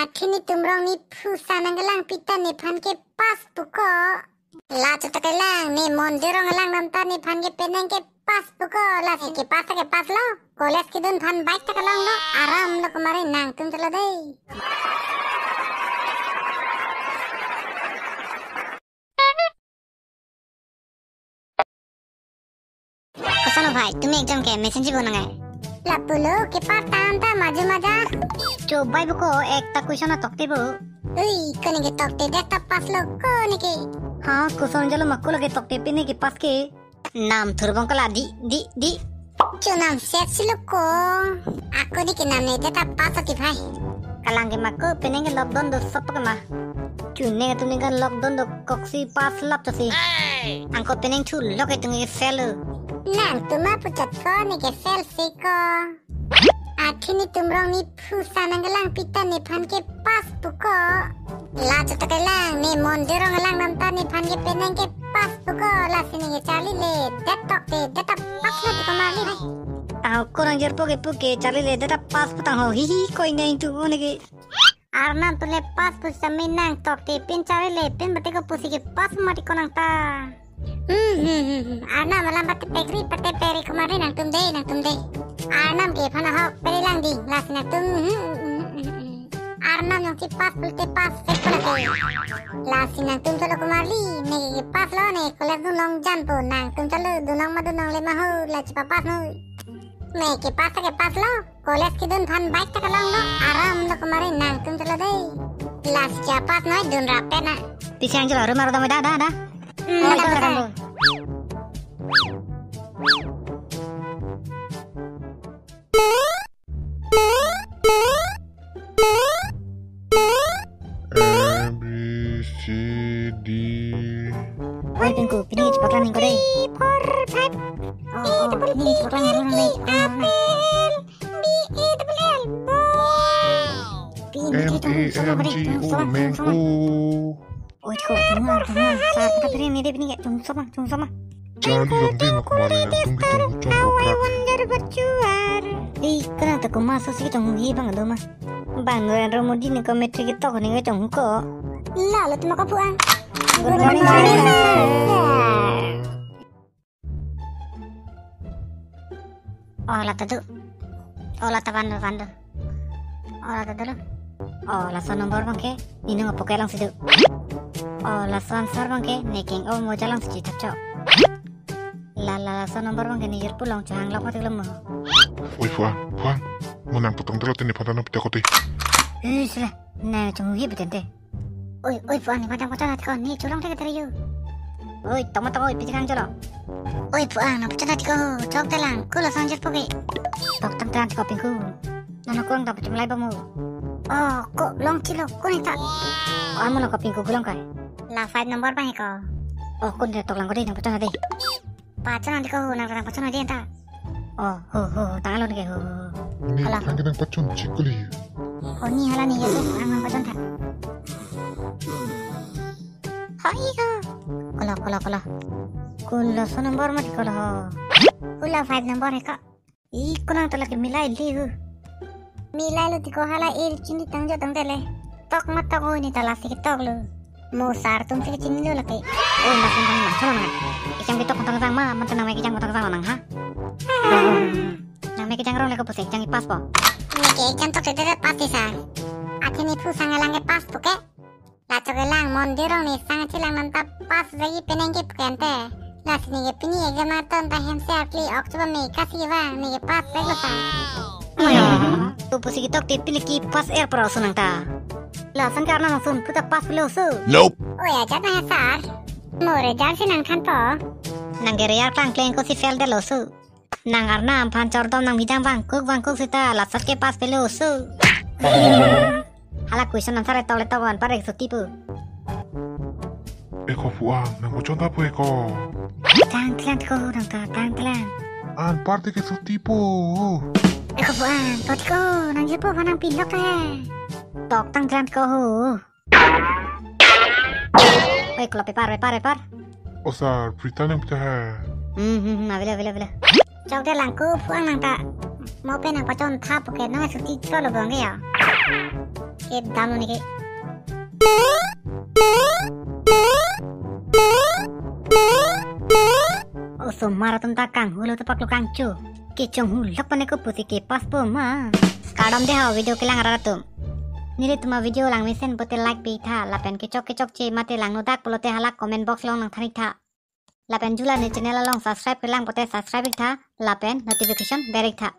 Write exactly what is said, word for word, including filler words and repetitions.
Athe netum rong ni phu sa nangkelang pita nephan ke pass puko. La chotok kelang, ne Monday rong alang namta nephan ke penang ke pass puko. Lasi ke pass ta ke pass lo. College kedun aphan bike ta kelong lo. Aram lo kumari, nangtum chalo dei. Koson bhai, tumi exam ke mesen jibo nangai? Lapulo ke pass tangta maju maja. Chobai buko ekta question atokte bo. Ui, kone ke tokte dei ta pass lo kone ke. Ha, koson jalo ma, ako lake tokte pine ke pass ke. Nam thurbong kala di, di, di. Chonam set si lo ko. Ako di ke nam ne dei ta pass ati bhai. Kalang ke ma ko, penang ke lockdown do sop ke ma. Chune ke tumi kan lockdown do koksi pass lap to si. Angko penang thu lo ke tumi ke fail lo. Nangtum ma puchot ko ne ke fail si ko. Athe netum rong ni phu sa nangkelang pita nephan ke pass puko. La chotok kelang, ne Monday rong alang namta nephan ke penang ke pass puko. Lasi ne ke charli le det tokte dei ta pass lo ti ko mali. Ako nang jirpo ke pu ke charli le dei ta pass pu tang ho, hi hi, koi neng tu ne ke. Arnam tu le pass pu sami nang tokte pin charli le pin bate ko pusi ke pass mati ko nangta. Hmm, hmm, hmm, hmm. Arnam alam pate pekri, pate peri kumari, nangtum dei, nangtum dei. Arnam ke aphan ahok peri lang ding, lasi nangtum, hmm, hmm, hmm, hmm, hmm. Arnam jongsi pass pulote pass sek pula ke. Lasi nangtum chalo kumari, ne ke pass lo ne, college dunlong jan po, nangtum chalo dunlong ma dunlongle ma ho, la chepa pass noi. Ne ke pass ta ke pass lo. College kedun aphan bike ta kelong lo, aram lo kumari, nangtum chalo dei. Lasi chepa pass noi, dun rapet na. Pisi ang chalo, rumah rumah da, da, da. Hmm, oh, da, da, da. A, B, C, D. Oi, Pinku, pini chepaklang ning ko dei. Three, four, five. Oh, oh, pini chepaklang ning ko dei. Apple. B A double L, ball. Pini M A N G O, mango. Oi, ko, tunggu, tunggu. Sar, kita piring ni deh, pini ya, tunggu sama, tunggu sama. Charli rong dei ma kumari, nangtum ke tunggu chong. How I wonder what you are. Ih, kana ta ko ma so si chong hi bang do ma. Bang ro mo di ni ko matric ketok ni ko chong ko. La lo tuma ko puang. Good morning, sir. Oh, la ta do. Oh, la ta van do, van do. Oh, la ta do lo. Oh, laso number abang ke, ne nung apoke lang si do. Oh, laso answer abang ke, ne keng o moja lang si chithap chok. La, la, laso number abang ke, ne jirpo along chohang lok matik lo mo. Oi, puang, puang. Mo nangpotong dolo te nephan ta nangpi ta kote. Eh, sila. Nang chong hi beten te. Oi, oi, puang, nephan ta pachon hati ko, ne cholong te ketere yo. Oi, toma toma, oi, piti kang cholo. Oi, puang, nang pachon hati ko, chok telang, ko lason jirpo ke. Tok tang tang ko Pinku. Nang ko ta pachon lai ba mo. Oh, ko long chilo, ko ne ta. Oh, amo ko Pinku gulong kai. La five number abang ko. Oh, ko ne tok lang ko dei, nang pachon dei. Pachon ante ko ho, nang rang pachon aja anta. Oh, ho, ho, ho, tang alon ke ho, ho, ho. Ne, hala. Tang ke nang pachon chikuli. Oh, ne hala ne ya ko, ang nang pachon tha. Ho, i ho. Kola, kola, kola. Kola so number mati kola ho. Kola five number he ko. I konang ta lake milai le ho. Milai lo ti ko hala er chini tangjo tangte le. Tok ma tok ho, ne ta lasi ketok lo. Mo sar atum si kechini lo lake. Oi, mas nang nang cholo nang. Kejang ketok tang jang ma, man nang me kejang tang jang nang ha. Nang me kejang rong le ko pusi kejang i pass po. Ne ke kejang tok te te pass ti sar. Athe ne phu sang alang ke pass po ke. Lacho kelang, Monday rong ne sang chilang nang ta pass jagi penang ke pu ke ante. Lasi ne ke pini exam nang ton ta hem se apli ok chuba me kasi vang ne ke pass vek lo sa. Ayo. Tu pusi ketok te pini ke pass er pra oso nang ta. Lason karna nang sun puta pass lo oso. Nope. Oi, ajat nang sar. Mo result si nang than po. Nang ke result klang kleng ko si fail det lo oso. Nang arnam aphan chordom nang bidang vangkuk vangkuk sita lasat ke pass pelo oso. Hala question answer le tok le tok anpar ke suti po. Eko puang, nang bochon ta po eko. Tang tlang ko nang ta tang tlang. Anpar te ke suti po. Eko puang, tot ko nang jepo nang pinlok ta. Tok tang tlang ko ho. Oi, klop epar, epar, epar. O sar, Prita nang pita ha. Hmm, hmm, hmm, avelo, avelo, avelo. Chok de lang ko puang nang ta. Mo pen nang pachon tha po ke nang suti cholo bang ya. Ke damlo neke. Osomar atum ta kanghulo tepak lo kangcho. Kechonghu lok pane kopusi ke pass po ma. Kardom dei ho video kelang arat atum. Nelitum avideo langmesen pote like pitha, lapen kechok kechokche mate langnodak pulote hala comment box along nangthan iktha. Lapen jula ne channel along subscribe kelang pote subscribe iktha, lapen notification ber iktha.